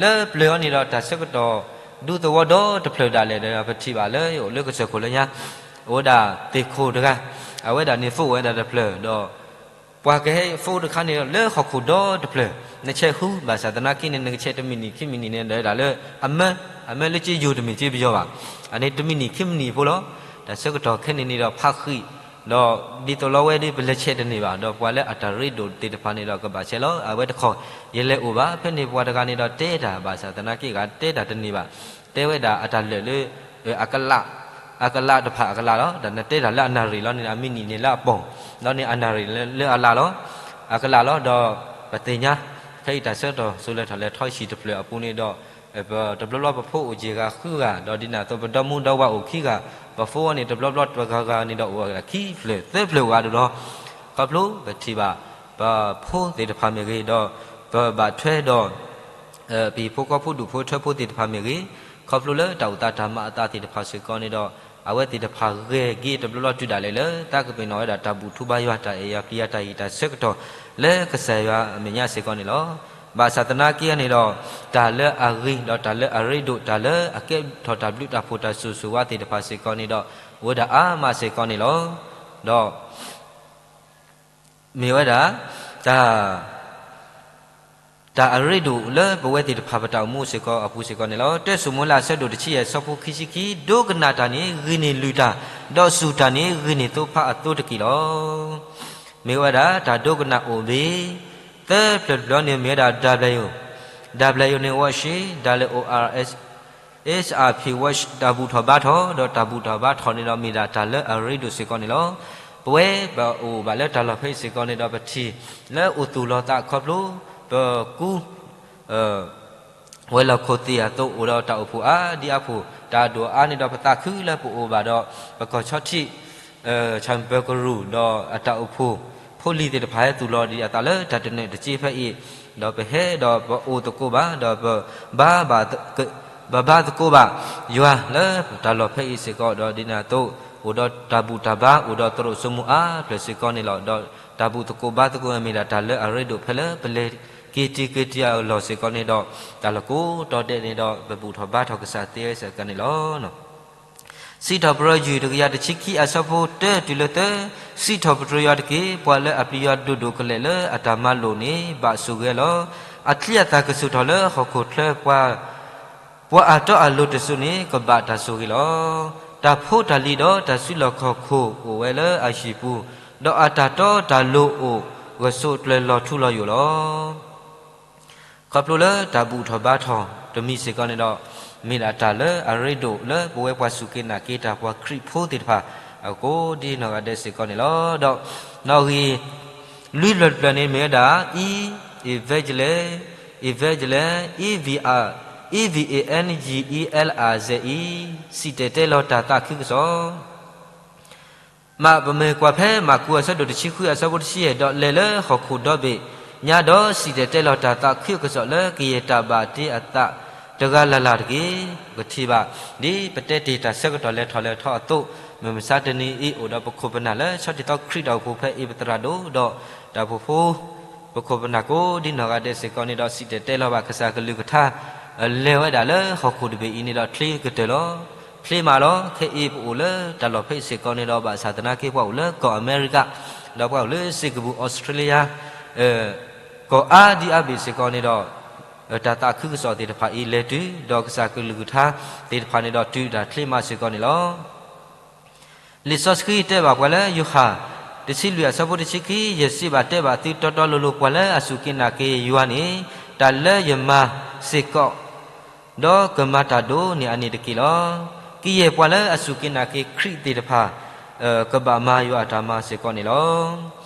လၢပျၢၤအီၤန့ၣ်ဒီး တၢ်ဆၢကတီၢ်ဒူသဝီဒီတဖျၢၣ်ဒၣ်လဲာ်ဒီး ပထံၣ်ဘၣ်လၢအိၣ်လၢကစၢၢ်ခိၣ်လၢညါ အိၣ်ဝဲဒၣ်သ့ၣ်ခိၣ်တဂၤ အဝဲဒၣ်န့ၣ် ဖိဝဲဒၣ်တဖျၢၣ်ဒီး ပှၤကဟဲဖိတခါန့ၣ်ဒီး လၢဟီၣ်ခိၣ်ဒီတဖျၢၣ် နဆဲးဟူ ဘၣ်ဆၣ်သနာ်က့န့ၣ် နကဆဲးတမံးနံးခံမံးနံးန့ၣ်ဒီးဒၣ်လၢ အမၢ အမၢလၢက့ယိၤတမ့ၢ်က့ပယီၤဘၣ်. အန့ၣ်တမံးနံးခံမံးနံးဖိလီၤ. တၢ်ဆၢကတီၢ်ခဲန့ၣ်န့ၣ်ဒီး ဖးဃံး ဒီးဒ်သိးလီၤဝဲဒီး ပလဲၤဆဲးတန့ၢ်ဘၣ် ဒီးပှၤလၢအတၢ်ရ့ဒိၣ်သ့ၣ်တဖၣ်န့ၣ်ဒီး ကဘၣ်ဆဲးလီၤ အဝဲတခီ ယလဲၤအိၣ်ဘၣ်. ဖဲန့ၣ်ပှၤတဂၤန့ၣ်ဒီးတဲတၢ် ဘၣ်ဆၣ်သနာ်က့ဂၤတဲတၢ်တန့ၢ်ဘၣ်. တဲဝဲဒၣ်အတၢ်လၢာ်လၢ အကလး အကလးတဖၣ်အကလးလီၤ. ဒီးနတဲတၢ်လၢအနၣ်ရံၣ်လီၤန့ၣ် အမ့ၢ်နံၣ်န့ၣ်လၢအပီၢ်, ဒီးန့ၣ်အနၣ်ရံၣ်လၢအလးလီၤ, အကလးလီၤ. ဒီးပသ့ၣ်ညါ ဖဲအံၤတၢ်ဆၢကတီၢ်စိၤလဲၤထီၣ်လဲၤထီဆံးတဖျၢၣ်အပူၤန့ၣ်ဒီး ပတဘျီဘျီပဖိအိၣ်က့ၤဂၤဃုဂၤ, ဒီးဒ်န့ၣ်အသိးပဒီမါဒီဝၤအိၣ်ခံဂၤ, ပဖိန့ၣ်တဘျီဘျီတဂၤဂၤန့ၣ်ဒီးအိၣ်ဝဲဒၣ်ခံဖျၢၣ်သၢဖျၢၣ်ဝဲဒၣ်လီၤ. ခီဖျိပထံၣ်ဘၣ် ပဖိသ့ၣ်တဖၣ်မ့ၢ်ဂ့ၤ, ဒီးပဘၣ်ထွဲဒီး ပဟံၣ်ဖိဃီဖိဒူၣ်ဖိထၢဖိသ့ၣ်တဖၣ်မ့ၢ်ဂ့ၤ, ခီဖျိလၢတၢ်အိၣ်သးတၢ်မၤအသးသ့ၣ်တဖၣ်စ့ၢ်ကီးန့ၣ်ဒီး အဝဲသ့ၣ်တဖၣ်ဂဲၤက့ၤတဘျီဘျီတုၤဒၣ်လဲာ်လၢ တၢ်ကပ့ၤနီၣ်ဝဲဒၣ်တၢ်ဘူၣ်ထူဘါယွၤ တၢ်အဲၣ်ယွၤပျံၤယွၤတၢ်ဟ့ၣ်တၢ်ဆၢကတီၢ်လၢကစၢ်ယွၤအမဲာ်ညါစ့ၢ်ကီးန့ၣ်လီၤ. ဘၣ်ဆၣ်သနာ်က့န့ၣ်ဒီး တၢ်လၢအဂ့ၤ ဒီးတၢ်လၢအရ့ဒိၣ် တၢ်လၢအကဲထီၣ်တၢ်ဘျုးတၢ်ဖှိၣ်တၢ်စိၤစိၤဝါသ့ၣ်တဖၣ်စ့ၢ်ကီးန့ၣ်ဒီး အိၣ်ဝဲဒၣ်အါမးစ့ၢ်ကီးန့ၣ်လီၤ. ဒီး မ့ၢ်ဝဲဒၣ် တၢ် တၢ်အရ့ဒိၣ်လၢပဝဲသ့ၣ်တဖၣ်ပတၢ်အိၣ်မူစ့ၢ်ကီးအပူၤစ့ၢ်ကီးန့ၣ်လီၤ. တၢစိၤမိၤလးအဆၢဒိၣ်တဆံယဲၢ်အဆၢဖိခံဆံခံ, ဒိကနၣ်တၢ်န့ၣ်ဂ့ၤန့ၢ်လုၢ်တၢ်, ဒီးစူၢ်တၢ်န့ၣ်ဂ့ၤန့ၢ်သိဖါအသိတက့ၢ်လီၤ. မ့ၢ်ဝဲဒၣ်တၢ်ဒိကနၣ်အိၣ်ဘ့ၣ် သၢဖျၢၣ်တဖျၢၣ်န့ၣ်မ့ၢ်ဝဲဒၣ် W, W န့ၣ် worship, W O R S H I P worship တၢ်ဘူၣ်ထီၣ်ဘါထီၣ်, ဒီးတၢ်ဘူၣ်ထီၣ်ဘါထီၣ်န့ၣ်ဒီးမ့ၢ်ဒၣ်တၢ်လၢအရ့ဒိၣ်စ့ၢ်ကီးန့ၣ်လီၤ. ပဝဲပအိၣ်ဘၣ်လၢတၢ်လီၢ်ဖဲအံၤစ့ၢ်ကီးန့ၣ်ဒီး ပထံၣ်လၢအိၣ်သူၣ်လီၤသးခီဖျိ ပကူ ဝဲၤလီၢ်ခိၣ်သ့ၣ်အသိးအိၣ်ဒီးတၢ်အိၣ်ဖှိၣ်အါဒံအါဖှိၣ်, တၢ်ဒိၣ်အါန့ၣ်ဒီးပသးခုလၢပအိၣ်ဘၣ်ဒီး ပကီၢ်ဆီထံး ဆၣ်ပၢၤကရူၢ် ဒီးအတၢ်အိၣ်ဖှိၣ်ဖိလံၤသ့ၣ်တဖၣ်ဟဲသူၣ်လီၤဒံးအသးလၢတၢ်တနၢၣ်တစ့ဖဲအံၤ, ဒီးပဟဲဒီးပအိၣ်သကိးဘၣ် ဒီးပဘါ ပဘါသကိးဘၣ်ယွၤလၢတၢ်လီၢ်ဖဲအံၤစ့ၢ်ကီး, ဒီးဒ်န့ၣ်အသိး အိၣ်ဒီးတၢ်ဘူၣ်တၢ်ဘါ အိၣ်ဒီးသရိာ်စိမိၤအါဖျၢၣ်စ့ၢ်ကီးန့ၣ်လီၤ. ဒီးတၢ်ဘူၣ်သကိးဘါသကိးမ့ၢ်ဒၣ်တၢ်လၢအရ့ဒိၣ်ဖဲလၢပလဲၤက့ၤတံၤက့ၤတံၤအလီၢ်စ့ၢ်ကီးန့ၣ်ဒီး တၢ်လီၢ်ကိးတီၤဒဲးန့ၣ်ဒီး ပဘူၣ်ထီၣ်ဘါထီၣ်ကစၢ်သ့စ့ၢ်ကီးန့ၣ်လီၤ. စံးထီၣ်ပတြၢၤယွၤတကယၤတဆံခံအဆၢဖိတၢတုၤလၢသၢ, စံးထီၣ်ပတြၢၤယွၤတက့ၢ်, ပှၤလၢအပျံၤယွၤဒိၣ်ဒိၣ်ကလဲာ်လၢအတၢ်မၤလိာ်န့ၣ် ဘၣ်ဆိၣ်ဂ့ၤလီၤ. အချံအသၣ်ကဆူၣ်ထီၣ်လၢဟီၣ်ခိၣ်ချၢပှၤ ပှၤအတီအလိၤတစုန့ၣ် ကဘၣ်တၢ်ဆိၣ်ဂ့ၤလီၤ. တၢ်ဖိတၢ်လံၤဒီးတၢ်စုလီၢ်ခီၣ်ခိၣ်အိၣ်ဝဲလၢအဟံၣ်ပူၤ, ဒီးအတၢ်တီတၢ်လိၤအိၣ်ဂၢၢ်ဆိးကျၢၤလီၤထူလီၤယိာ်လီၤ. ခီဖျိလၢတၢ်ဘူၣ်ထီၣ်ဘါထီၣ်တမံၤစ့ၢ်ကီးန့ၣ်ဒီး မ့ၢ်ဒၣ်တၢ်လၢအရ့ဒိၣ်လၢပဝဲပှၤစူၢ်က့ၤနာ်က့ၤတၢ်ပှၤခရံာ်ဖိသ့ၣ်တဖၣ် အကိးဒ်နီၢ်ဂၤဒဲးစ့ၢ်ကီးန့ၣ်လီၤ. ဒီးနီၣ်ဂံၢ်လွံၢ်ဖျၢၣ်တဖျၢၣ်န့ၣ်မ့ၢ်ဝဲဒၣ် E, evangelist, evangelist, E V I, E V A N G E L I Z E, စံၣ်တဲၤတဲလီၤတၢ်သးခုကစီၣ် မ့ၢ်ပမ့ၢ်ကွၢ်ဖဲမၢ်ကူးအဆၢဒိၣ်တဆံဃု အဆၢဖိတဆံယဲၢ်, ဒီးလဲၤလၢဟီၣ်ခိၣ်ဒီဘ့ၣ်ညါဒီး စံၣ်တဲၤတဲလီၤတၢ်သးခုကစီၣ်လၢကယဲၢ်တၢ်ဘၣ်တ့အသးတဂၤလၢ်လၢ်တက့ၢ်. ပကထံၣ်ဘၣ် ဒ်ပတဲတ့ၢ်တၢ်ဆၢကတီၢ်လဲၤထီၣ်လဲၤထီအသိး, မုၢ်မဆါတနံၤအံၤအိၣ်ဒီးပခိၣ်ပနၢ်လၢဆီၣ်တံၢ်သီခရံာ်တၢ်အိၣ်ဖှိၣ်ဖဲအံၤ ပသရၣ်ဒိၣ်ဒီးတၢ်အိၣ်ဖှိၣ်ဖိ ပခိၣ်ပနၢ်ကိးဒ်နီၢ်ဂၤဒဲးစ့ၢ်ကီးန့ၣ်ဒီး စံၣ်တဲၤတဲလီၤဘၣ်ကစၢ်ကလုၢ်ကထါ လဲၤဝဲဒၣ်လၢဟီၣ်ခိၣ်တဘ့ၣ်အံၤန့ၣ်ဒီး ချ့ကတၢၢ်လီၤ. ချ့မးလီၤ. ခဲအံၤပအိၣ်လၢတၢ်လီၢ်ဖဲအံၤစ့ၢ်ကီးန့ၣ်ဒီး ဘၣ်ဆၣ်သနာ်က့ပှၤအိၣ်လၢကီၢ်အမဲရကၤ, ဒီးပှၤအိၣ်လၢစ့ၢ်ကပူၤ အီစထြ့လယါ ကီၢ်အါဒံအါဘ့ၣ်စ့ၢ်ကီးန့ၣ်ဒီး တၢ်သးခုကစီၣ်သ့ၣ်တဖၣ်အံၤလဲၤတုၤ, ဒီးကစၢ်ကလုၢ်ကထါသ့ၣ်တဖၣ်န့ၣ်ဒီးတုၤတၢ်ချ့မးစ့ၢ်ကီးန့ၣ်လီၤ. လံာ်စီဆှံတဲဘၣ်ပှၤလၢယိၤဟၣ် တဆံလွံၢ်အဆၢဖိတဆံခံ, ယစံးဘၣ်တဲဘၣ်သုတီတီလိၤလိၤ ပှၤလၢအစူၢ်က့ၤနာ်က့ၤယွၤန့ၣ် တၢ်လၢယမၤစ့ၢ်ကီး ဒီးကမၤတၢ်ဒိးန့ၢ်အန့ၣ်တက့ၢ်လီၤ. ကယဲၢ်ပှၤလၢအစူၢ်က့ၤနာ်က့ၤခရံာ်သ့ၣ်တဖၣ် ကဘၣ်မၤယွၤအတၢ်မၤစ့ၢ်ကီးန့ၣ်လီၤ.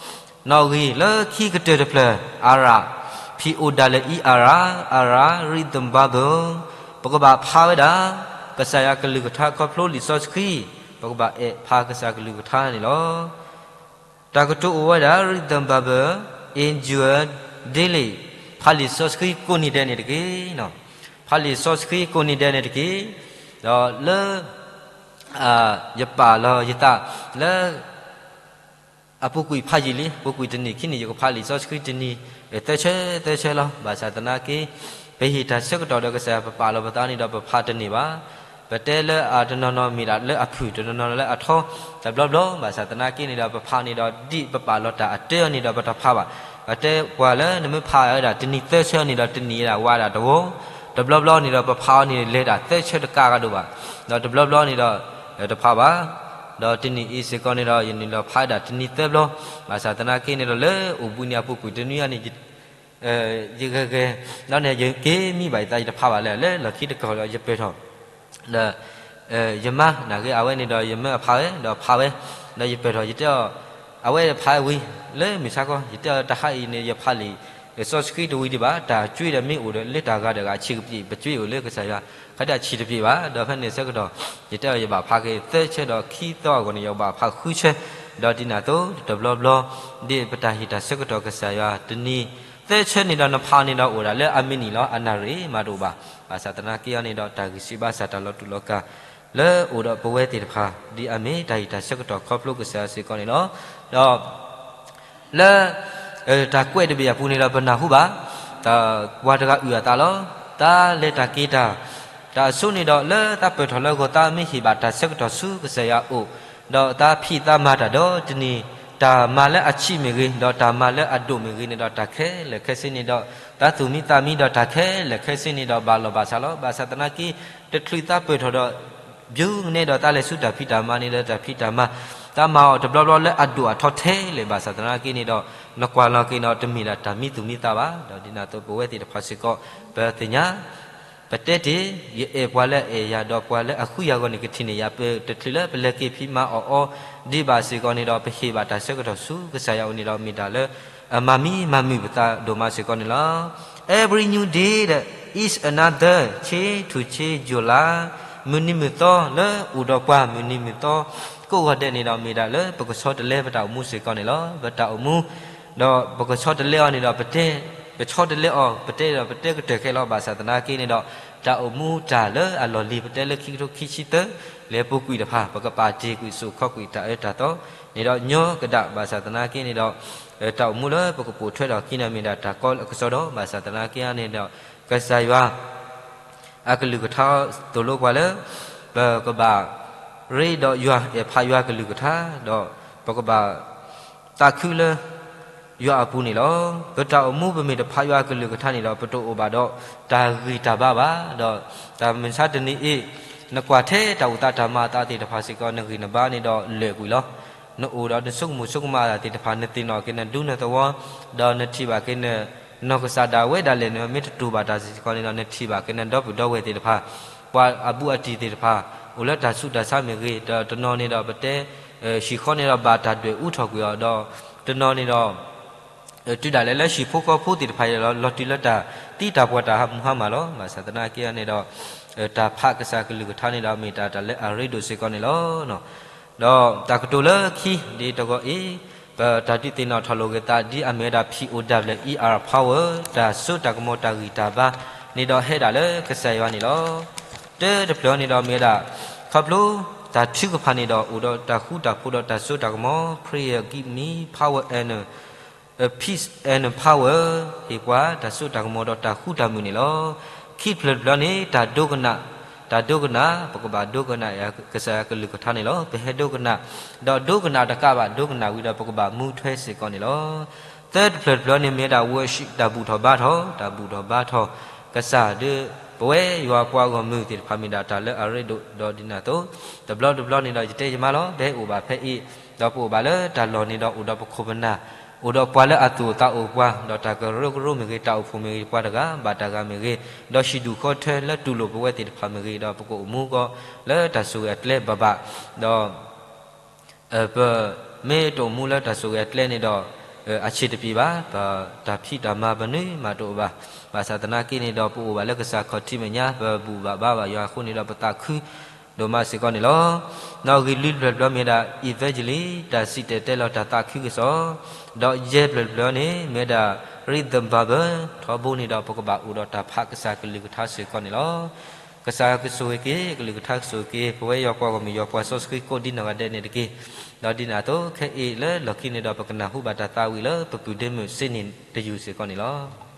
နီၣ်ဂံၢ်လၢခံကတၢၢ်တဖျၢၣ် အရၣ်, P O W E R, အရၣ် rhythm Bible ပကဘၣ်ဖးဝဲဒၣ် ကစၢ်ယွၤကလုၢ်ကထါခီဖျိလံာ်စီဆှံ, ပကဘၣ်အဲၣ်ဖးကစၢ်ကလုၢ်ကထါန့ၣ်လီၤ. တၢ်ကတိၤအိၣ်ဝဲဒၣ် rhythm Bible, endure daily, ဖးလံာ်စီဆှံကိးနံၤဒဲးန့ၣ်တက့ၢ်. ဖးလံာ်စီဆှံကိးနံၤဒဲးန့ၣ်တက့ၢ်. ဒီးလၢ ယပာ်လီၤယသးလၢ အပူၤကွံာ်ဖးယံာ်လံ, ပူၤကွံာ်တနံၣ်ခံနံၣ် ယကဖးလံာ်စီဆှံတနံၤ သၢဆၢသၢဆၢလီၤ. ဘၣ်ဆၣ်သနာ်က့ ပဟ့ၣ်တၢ်ဆၢကတီၢ်ဒီးကစၢ်ယွၤ ပပာ်လီၤပသးန့ၣ်ဒီးပဖးတန့ၢ်ဘၣ်. ပတဲလၢအတနီၤနီၤမ့ၢ်ဒၣ်လၢအဖုၣ် တနီၤနီၤလၢအထီ တဘျီဘျီ ဘၣ်ဆၣ်သနာ်က့န့ၣ်ဒီး ပဖးန့ၣ်ဒီး ဒ်ပပာ်လီၤတၢ်အတၢန့ၣ်ဒီး ပတဖးဘၣ်. ပတဲပှၤလၢနမ့ၢ်ဖးဝဲဒၣ်တနံၤသၢဆၢန့ၣ်ဒီး တနံၣ်အံၤဒၣ်ဝါဒၣ်တဝီ, တဘျီဘျီန့ၣ်ဒီး ပဖးအီၤန့ၣ်လဲၤဒၣ်သၢဆၢတကးကဒီးဘၣ်. ဒီးတဘျီဘျီန့ၣ်ဒီး တဖးဘၣ်. ဒီးတနံၣ်အံၤစ့ၢ်ကီးန့ၣ်ဒီး ယန့ၣ်ဒီးဖးဝဲဒၣ်တနံၤသၢဘျီ, ဘၣ်ဆၣ်သနာ်က့န့ၣ်ဒီး လၢအိၣ်ဘှံးနံၤအပူၤကွံာ်တနွံအံၤန့ၣ် ယဂဲၤဂဲၤ ဒီးန့ၣ် ယက့ၤမံဘၣ်ယသး ယတဖးဘၣ်လၢ လၢလီၢ်ခံတကီၢ်ဒီး ယပၢၢ်ထီၣ် ဒီး ယမါ နာ်က့အဝဲန့ၣ်ဒီး ယမၢအဖးဝဲ ဒီးဖးဝဲ, ဒီးယပၢၢ်ထီၣ် ယတဲအီၤ, အဝဲဖးဝံၤ လၢမုၢ်ဆါခီ ယတဲအီၤ တဟါအံၤန့ၣ် ယဖးလံာ်စီဆှံတဝံၤဒံးဘၣ်, တၢ်ကွ့ဒီးမ့ၢ်အိၣ်ဒီး လၢတၢ်ဂၤဒီးဂၤအဆံးကပံာ် ပကွ့အိၣ်လၢကစၢ်ယွၤ ခီဒၣ်ဆံးတပံာ်ဘၣ်, ဒီးဖဲန့ၣ်ဆၢကတီၢ် ယတဲအီၤ ယဘၣ်ဖးက့ၤသၢဆၢဒီးခံသီအဂီၢ်န့ၣ် ယဘၣ်ဖးဃုဆၢ, ဒီးဒ်န့ၣ်အသိး တဘျီဘျီ ဒ်ပတၢ်ဟ့ၣ်တၢ်ဆၢကတီၢ်ကစၢ်ယွၤ တနံၤ သၢဆၢန့ၣ်ဒီး နဖးန့ၣ်ဒီးအိၣ်ဒၣ်လၢအမံးနံးလီၤ အနၣ်ရံၣ်မးတအိၣ်ဘၣ်. ဘၣ်ဆၣ်သနာ်က့အံၤန့ၣ်ဒီး တၢ်ဂံၢ်စၢ်ဘါစၢ်တၢ်လီၤတူာ်လီၤကာ် လၢအိၣ်ဒီးပဝဲသ့ၣ်တဖၣ် ဒ်အမ့ၢ်တၢ်ဟ့ၣ်တၢ်ဆၢကတီၢ်ခီဖျိကစၢ်ယွၤစ့ၢ်ကီးန့ၣ်လီၤ. ဒီး လၢ တၢ်ကွဲးတဘ့ၣ်အပူၤန့ၣ်ဒီး ပနၢ်ဟူဘၣ် ပှၤတဂၤအုၣ်အသးလီၤ. တၢ်လဲၤတၢ်က့ၤတၢ် တၢ်အဆိန့ၣ်ဒီး လၢသးပၢၢ်ထီၣ်လၢအဂီၢ် သးမ့ၢ်ဟ့ၣ်ဘၣ်တၢ်ဆၢကတီၢ်ဆူကစၢ်ယွၤအအိၣ်, ဒီးသးဖံးသးမၤတၢ်ဒီးတနံၤ တၢ်မၤလၢအဆံးမ့ၢ်ဂ့ၤ ဒီးတၢ်မၤလၢအဒိၣ်မ့ၢ်ဂ့ၤန့ၣ်ဒီး တၢ်ခဲလၢာ်ခဲဆ့န့ၣ်ဒီး သးသူၣ်မံသးမံဒီး တၢ်ခဲလၢာ်ခဲဆ့န့ၣ်ဒီး ဘၣ်လီၢ်ဘၣ်စးလီၤ. ဘၣ်ဆၣ်သနာ်က့ တချုးသးပၢၢ်ထီၣ်ဒီး ဘျုးကနဲဒီး သးလဲၤဆူတၢ်ဖံးတၢ်မၤန့ၣ်ဒီး တၢ်ဖံးတၢ်မၤ သးမၤအီၤတဘျီဘျီလၢအဒိၣ်အထီထဲလဲၣ်. ဘၣ်ဆၣ်သနာ်က့န့ၣ်ဒီး နကွၢ်လီၤက့ၤဒီး တမ့ၢ်ဒၣ်တၢ်မံသူၣ်မံသးဘၣ်. ဒီးဒ်န့ၣ်အသိးပဝဲသ့ၣ်တဖၣ်စ့ၢ်ကီး ပသ့ၣ်ညါ ပတဲတ့ၢ် ယအဲၣ်ပှၤလၢအအဲၣ်ယၤ ဒီးပှၤလၢအဃုယၤအဂီၢ်န့ၣ် ကထံၣ်န့ၢ်ယၤ ပတချုးလၢပလဲၤက့ၤဖံးမၤအီၣ်အီဒံးဘၣ်စ့ၢ်ကီးန့ၣ်ဒီး ပဟ့ၣ်ဘၣ်တၢ်ဆၢကတီၢ်ဆူကစၢ်ယွၤအအိၣ်န့ၣ်ဒီး မ့ၢ်တၢ်လၢ အမၤမံမၤမုာ်ပသးဒိၣ်မးစ့ၢ်ကီးန့ၣ်လီၤ. Every new day that is another change to change your life. မုၢ်နံၤမုၢ်သီလၢအိၣ်ဒီးပှၤ မုၢ်နံၤမုၢ်သီ ကိးဂီၤဒဲးန့ၣ်ဒီး မ့ၢ်ဒၣ်လၢပကဆီတလဲပတၢ်အိၣ်မူစ့ၢ်ကီးန့ၣ်လီၤ. ပတၢ်အိၣ်မူ ဒီးပကဆီတလဲအီၤန့ၣ်ဒီး ပတဲ ပဆီတလဲအီၤ ပတဲဒီး ပတဲကတၢၢ်ခဲလီၤ. ဘၣ်ဆၣ်သနာ်က့န့ၣ်ဒီး တၢ်အိၣ်မူတၢ်လၢအလီၢ်လံၤ ပတဲလၢခံကထိခံဆံသၢ လၢပူၤကွံာ်တဖၣ် ပကပာ်တ့ၢ်ကွံာ်စိာ်ခီကွံာ်တၢ်အၢတၢ်သီန့ၣ်ဒီး ညီကဒၣ်. ဘၣ်ဆၣ်သနာ်က့န့ၣ်ဒီး တၢ်အိၣ်မူလၢပကပိာ်ထွဲထီၣ်ခံန့ၣ် မ့ၢ်ဒၣ်တၢ်ကီလၢအကစီဒီး ဘၣ်ဆၣ်သနာ်က့န့ၣ်ဒီး ကစၢ်ယွၤ အကလုၢ်ကထါသိၣ်လိပှၤလၢ ပကဘၣ်ရ့ဒီးယွၤ အဲၣ်ဖးယွၤကလုၢ်ကထါ ဒီးပကဘၣ်သးခုလၢ ယွၤအပူၤန့ၣ်လီၤ. ပတၢ်အိၣ်မူပမ့ၢ်တဖးယွၤကလုၢ်ကထါန့ၣ်ဒီး ပတအိၣ်ဘၣ်ဒီးတၢ်ဂံၢ်တၢ်ဘါဘၣ်. ဒီးတၢ်မုၢ်ဆါတနံၤအံၤ နကွၢ်ထဲတၢ်အိၣ်သးတၢ်မၤအသးသ့ၣ်တဖၣ်စ့ၢ်ကီး နဂံၢ်နဘါန့ၣ်ဒီးလၢာ်ကွံာ်လီၤ. နအိၣ်ဒီးနဆိကမိၣ်ဆိကမးအသးသ့ၣ်တဖၣ် နသ့ၣ်နီၣ်က့ၤနဒူနသဝီ ဒီးနထံၣ်ဘၣ်က့ၤန နီၢ်ကစၢ်ဒၣ်ဝဲဒၣ်လဲာ်န့ၣ် မ့ၢ်တတူၢ်ဘၣ်တၢ်စ့ၢ်ကီးန့ၣ်ဒီး နထံၣ်ဘၣ်က့ၤနဒီပုၢ်ဒီဝဲၢ်သ့ၣ်တဖၣ် ပှၤအဘူးအတံၢ်သ့ၣ်တဖၣ် အိၣ်လၢတၢ်ဆူးတၢ်ဆါမ့ၢ်ဂ့ၤ ဒီးတနီၤန့ၣ်ဒီးပတဲ ဟံၣ်ဃီန့ၣ်ဒီးဘၣ်တၢ်ဒွဲၣ်အူထီၣ်ကွံာ်အီၤဒီး တနီၤန့ၣ်ဒီး တုၤဒၣ်လဲာ်လၢဟံၣ်ဖိဃီဖိသ့ၣ်တဖၣ်အံၤဒီး လီၤတုၤလၢတၢ်သံတၢ်ပှၢ်တၢ်ဟးမုၢ်ဟါမၢ်လီၤ. ဘၣ်ဆၣ်သနာ်က့န့ၣ်ဒီး တၢ်ဖးကစၢ်ကလုၢ်ကထါန့ၣ်ဒီး မ့ၢ်တၢ်တၢ်လၢအရ့ဒိၣ်စ့ၢ်ကီးန့ၣ်လီၤ. ဒီးတၢ်ကတိၤလၢခံဒ်တဂီၤအံၤ ပတၢ်ဒုးသ့ၣ်နီၣ်ထီၣ်လိာ်က့ၤသး ဒ်အမ့ၢ်ဝဲဒၣ် P O W E R power တၢ်စိတၢ်ကမီၤတၢ်ဂံၢ်တၢ်ဘါန့ၣ်ဒီး ဟဲဒၣ်လၢကစၢ်ယွၤန့ၣ်လီၤ. တၢတဖျၢၣ်န့ၣ်ဒီးမ့ၢ်ဝဲဒၣ် ခီဖျိတၢ်ထုကဖၣ်န့ၣ်ဒီး အိၣ်ဒီးတၢ်ဃူတၢ်ဖိးဒီးတၢ်စိတၢ်ကမီၤ prayer give me power and peace and power ဟ့ၣ်ပှၤတၢ်စိတၢ်ကမီၤဒီးတၢ်ဃူတၢ်မုာ်န့ၣ်လီၤ. ခံဖျၢၣ်တဖျၢၣ်န့ၣ် တၢ်ဒိကနၣ်, တၢ်ဒိကနၣ် ပကဘၣ်ဒိကနၣ်ကစၢ်ယွၤကလုၢ်ကထါန့ၣ်လီၤ. ပဟဲဒိကနၣ်, ဒီးဒိကနၣ်တကးဘၣ် ဒိကနၣ်ဝံၤဒီးပကဘၣ်မူထွဲစ့ၢ်ကီးန့ၣ်လီၤ. သၢတဖျၢၣ်တဖျၢၣ်န့ၣ်မ့ၢ်ဝဲဒၣ် worship တၢ်ဘူၣ်ထီၣ်ဘါထီၣ်, တၢ်ဘူၣ်ထီၣ်ဘါထီၣ်ကစၢ်ဒီး ပဝဲယွၤပှၤဂီၢ်မုၢ်သ့ၣ်တဖၣ်မ့ၢ်ဒၣ်တၢ်လၢအရ့ဒိၣ် ဒီးဒ်န့ၣ်အသိး တဘျီတဘျီန့ၣ်ဒီး ယတဲယမါလီၤ ပဟဲအိၣ်ဘၣ်ဖဲအံၤ ဒီးပအိၣ်ဘၣ်လၢတၢ်လီၢ်န့ၣ်ဒီး အိၣ်ဒီးပခိၣ်ပနၢ်, အိၣ်ဒီးပှၤလၢအသူၣ်အိၣ်သးအိၣ်ပှၤ, ဒီးတၢ်ကရၢကရိမ့ၢ်ဂ့ၤ တၢ်အိၣ်ဖှိၣ်မ့ၢ်ဂ့ၤ ပှၤတဂၤဘၣ်တဂၤမ့ၢ်ဂ့ၤ, ဒီးဟံၣ်ဒူၣ်ဃီထၢလၢတူၢ်လိာ်ပဝဲသ့ၣ်တဖၣ်မ့ၢ်ဂ့ၤ, ဒီးပကအိၣ်မူကီးလၢတၢ်ဆိၣ်ဂ့ၤအကျဲဘၣ်ဘၣ်, ဒီး ပမ့ၢ်တအိၣ်မူလၢတၢ်ဆိၣ်ဂ့ၤအကျဲန့ၣ်ဒီး အဆံးတပံးဘၣ်, ပတၢ်ဖံးတၢ်မၤပနုာ်မးတအိၣ်ဘၣ်. ဘၣ်ဆၣ်သနာ်က့န့ၣ်ဒီး ပအိၣ်ဘၣ်လၢကစၢ်ခီၣ်ထံးမဲာ်ညါ ပဘူၣ်ဘၣ်ဘါဘၣ်ယွၤအဃိန့ၣ်ဒီး ပသးခုဒိၣ်မးစ့ၢ်ကီးန့ၣ်လီၤ. ဒီးဂ့ၢ်လွံၢ်တဖျၢၣ်တဖျၢၣ်မ့ၢ်ဒၣ် evangelism တၢ်စံၣ်တဲၤတဲလီၤတၢ်သးခုကစီၣ်, ဒီးယဲၢ်တဖျၢၣ်တဖျၢၣ်န့ၣ် မ့ၢ်ဝဲဒၣ် rhythm Bible ထီဘိန့ၣ်ဒီး ပကဘၣ်အိၣ်ဒီးတၢ်ဖးကစၢ်ကလုၢ်ကထါစ့ၢ်ကီးန့ၣ်လီၤ. ကစၢ်ကဆိၣ်ဂ့ၤက့ၤ ကလုၢ်ကထါကဆိၣ်ဂ့ၤက့ၤ ပဝဲယွၤပှၤဂီၢ်မုၢ်ယွၤပှၤစီဆှံကိးဒ်နီၢ်ဂၤဒဲးန့ၣ်တက့ၢ်. ဒီးဒ်န့ၣ်အသိး ခဲအံၤလၢလီၢ်ခံန့ၣ်ဒီး ပကနၢ်ဟူဘၣ်တၢ်သးဝံၣ်လၢပပုၢ်ဒ့မုၣ်စ့န့ၣ်တယုၢ်စ့ၢ်ကီးန့ၣ်လီၤ.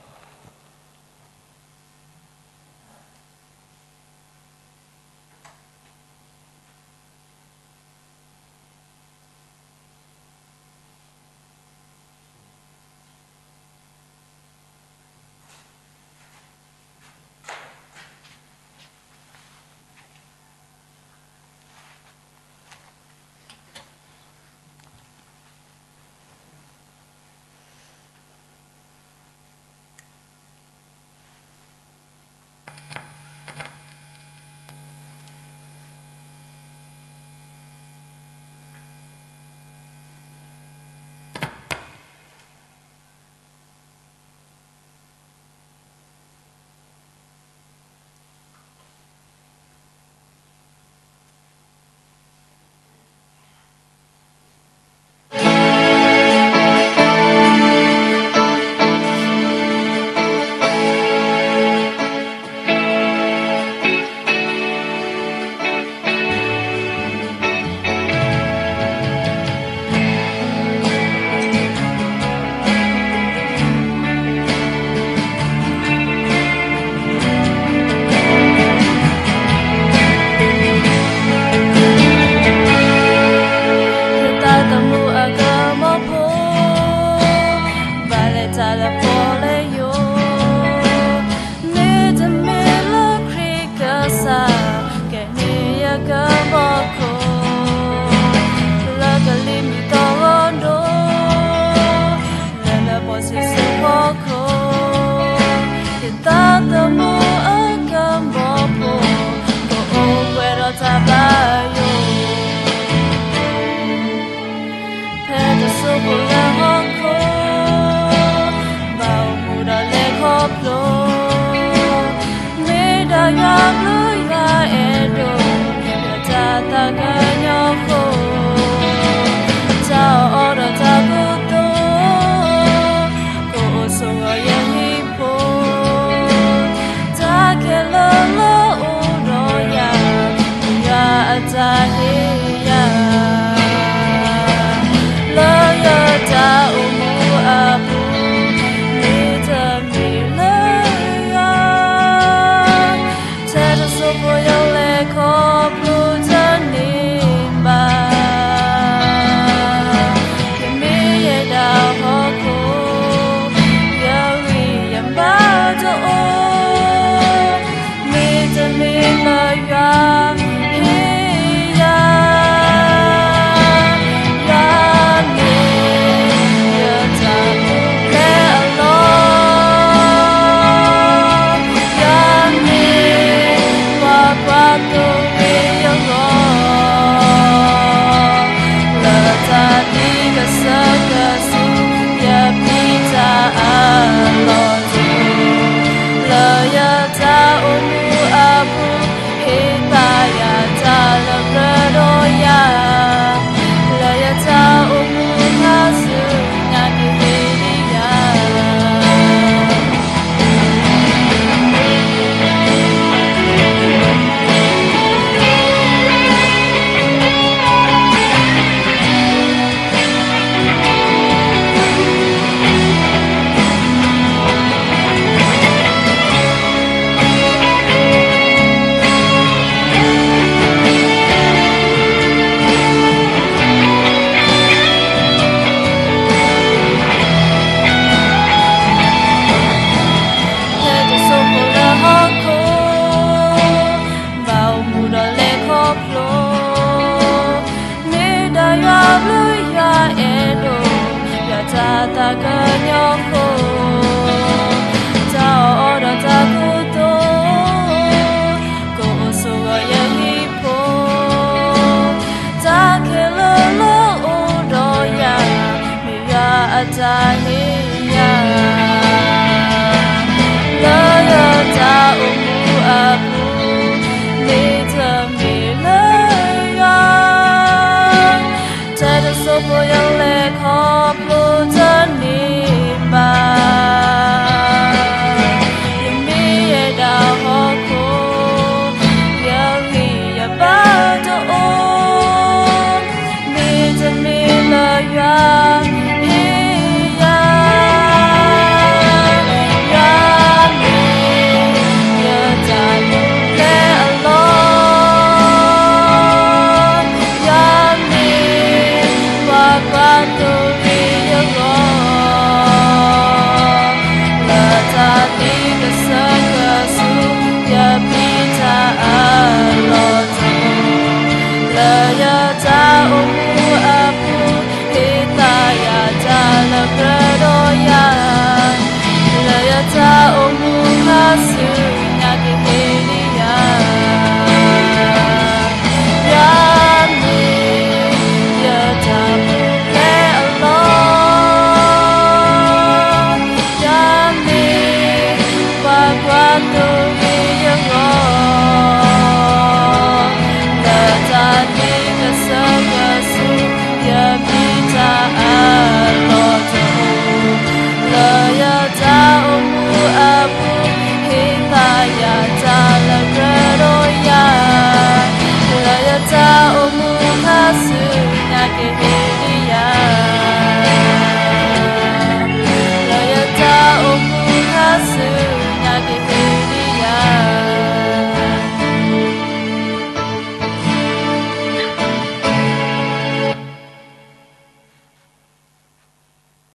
Telephone